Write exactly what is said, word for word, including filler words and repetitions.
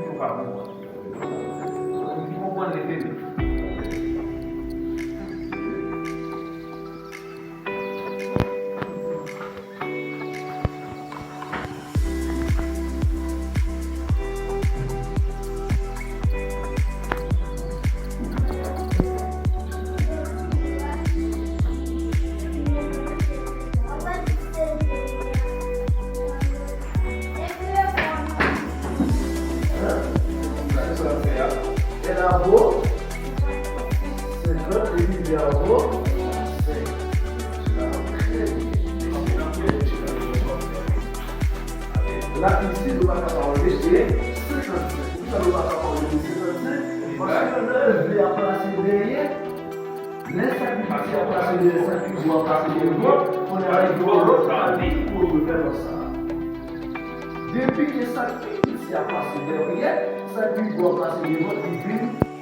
Yo pa konprann. Ki konprann leve l. Hein? Gade sa l fè a. L a vo senkant epi li a vo senk. La isit, nou pa ka pa anleve senkannsenk. Poukisa nou pa ka pa anleve senkannsenk? Paske lè V a plase dèyè, lè sa ki piti a plase dèyè, sa ki gwo a plase devan, kounye a li gen yon lòt avi pou yo fè nan sa. Depi ke sa ki piti a plase dèyè, sa ki gwo a plase devan, li vin